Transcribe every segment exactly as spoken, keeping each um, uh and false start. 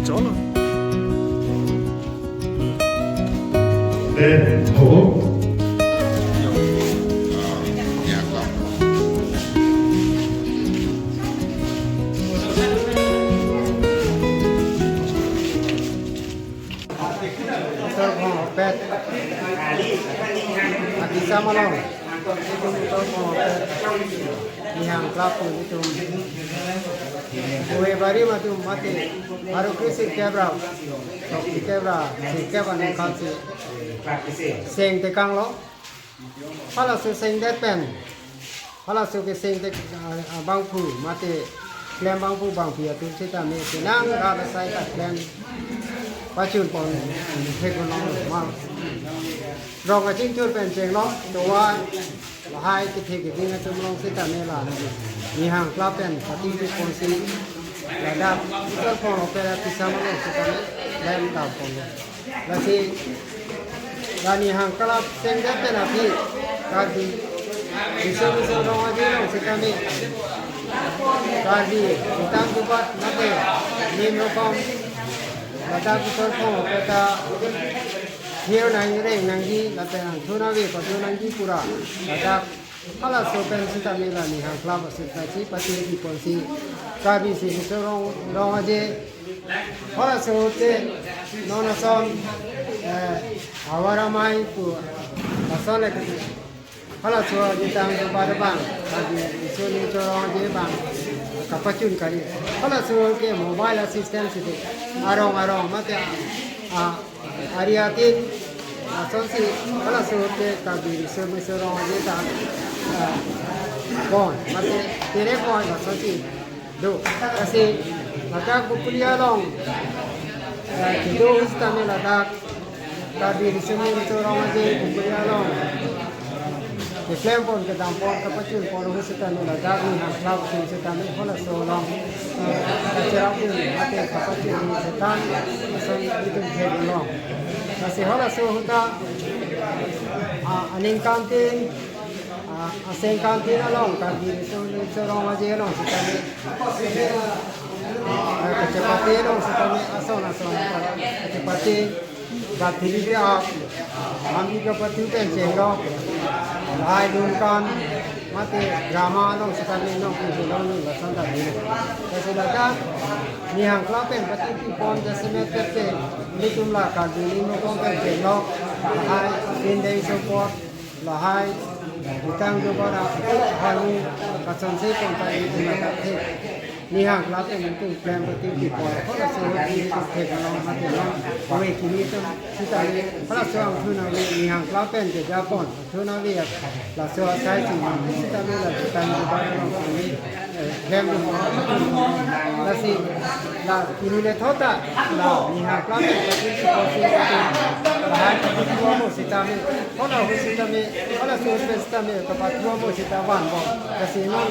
Cholo. Te, ho. Utor Phongo Pet. Ati sama long. Itum Utor Phongo Pet. Nihang Club itum. Kue bari matum mate. Baru kri sirkep ra. Sirkep ra. Sirkep aningkan si. Seng tekang lo. Halaso sengdet pen. Halaso keseng tek, ah, ah, bangphu mate klem bangphu bangphi atum sitame penang ra asai ta klem pachun pon thek nong ma. Rong achingthur pen chenglo, towa lahai kethe keding atum along sitame la Nihang Club pen pati tu ponsi ladak Utor Phongo Pet ati sama lo sitame klem dam ponlo. Lasi la Nihang Club sengdet pen aphi Karbi Riso Miso Rong Aje along sitame Karbi Utang Jubat mate Nim Rokom ladak Utor Phongo Pet ta thir nangji, reng nangji, lapen angthun ave padu nangji pura ladak halaso pen sitame la Nihang Club asai ta si pati pi ponsi Karbi Riso Miso Rong, Rong Aje. Halaso te non ason, eh, Havar Amei pu ason le halaso Utang Jubat abang, Karbi Riso Miso Rong Aje abang kapachun kali. Halaso ke mobile assistant site arong arong mate, ah, area tin asonsi halaso ke Karbi Riso Miso Rong Aje ta, ah, pon mate tere pon asonsi do. Lasi ladak Bokolia along, ah, kedo sitame ladak Karbi Riso Miso Rong Aje Bokolia along keklem pon kedam pon kapachun pon ahut sitame ladak Nihang Club atum sitame halaso along, eh, kacherap pon mate kapachun ni setan ason itum thek long. Lasi halaso ahut ta, ah, aningkan tin, ah, asengkan tin along Karbi Riso Miso Rong Aje along sitame, eh, kachepate along sitame ason ason kachepate Bathili ke a, ambi kapathu pen chenglo. Lahai dunkan mate drama along sitame nong pu long ni lason ta dilo. Kasi ladak Nihang Club pen pati pi pon jasemet pet pe ilitum la Karbi Nim Rokom pen chenglo. Lahai Tindeng Sopot, lahai Utang Jubat, lahai kachonse pon ta ilitum ladak the. Nihang Club pen itum klem pati pi pon. Halaso itum thek long mate long. Ave kimi atum sitame halaso angthun ave Nihang Club pen keja pon. Angthun ave laso asai si sitame la Utang Jubat along kami, eh, klem long. Lasi la kimi le thot ta la Nihang Club pen pati pi pon si itum lahai kapathu amo sitame. Halaso ahut sitame, halaso ahut pen sitame kapathu amo sita vanbom. Lasi non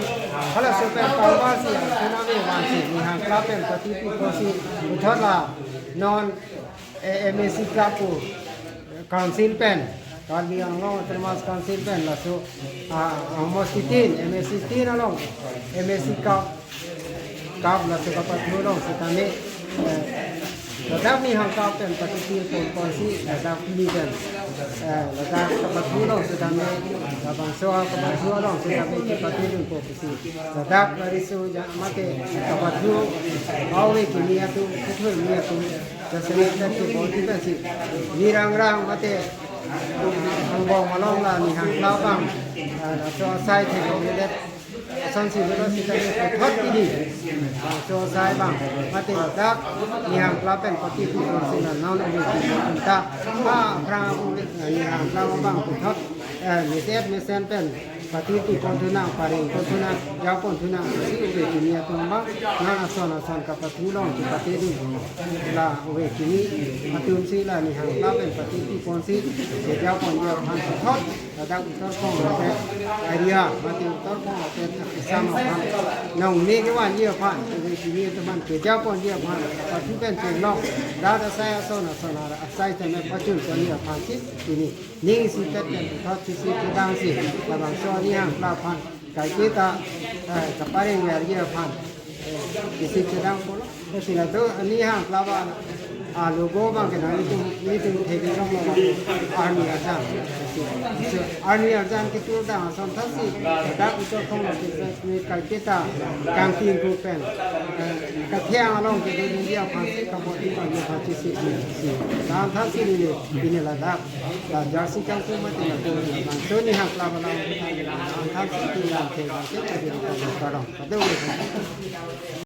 halaso pen pangba si angthun ave vansi Nihang Club pen pati pi ponsi puthot la non, eh, M A C Club pu Council pen, Karbi Anglong Autonomous Council pen laso, ah, almost tin, M A C tin along, M A C Club Club laso kapathu along sitame, eh, ladak Nihang Club pen pati pi pon ponsi ladak ni pen, eh, ladak kapathu along sitame, labangso kapathu along sitame kepathu dun po pusi. Ladak lari su ja mate kapathu ave kimi atum, kethur kimi atum, jasemet pet ke bol kita si. Nirang rang mate angbong along la Nihang Club abang, eh, laso asai theklongledet asonsi dolo sitame puthot pidi. Laso asai abang mate ladak Nihang Club pen pati pi ponsi la non ave kimi atum ta. Ha, aphrang apu Nihang Club abang puthot, eh, meset mesen pen Pati pi pon thu nang, pareng pon thu nang, jaw pon thu nang, si ove kimi atum abang, non ason ason kapathu long, kipate dun. La ove kimi atum si la Nihang Club pen pati pi pon si, kejaw ponji aphan puthot, ladak Uttar Khonglok area, mate Uttar Khonglok pen akhesam aphan, nongne kevanji aphan, ove kimi atum aphan kejaw ponji aphan, kapathu pen chenglok, rat asai ason ason asai tame pachun ponji aphan si, pini ning isi pet pen puthot chisi chedang si, labangso Nihang Club aphan kaiketa, eh, kapareng verji aphan, eh, chisi chedang pulo. Lasi latum Nihang Club a, a logo abang ke nelitum, nelitum theklonglo, arni arjan. Lasi, lasi arni arjan ketur dang ason thasi, ladak Uttar Khonglok ke kaiketa kangting pu pen, eh, kathiang along kedodunji aphan si, kabor-i ponji aphan chisi, si. Dam thasi neli, pini ladak, la jersey kangtung mati na ko, labangso Nihang Club alam, dam thasi pini lam ke, lam ke, jadi ko, karong. Pado.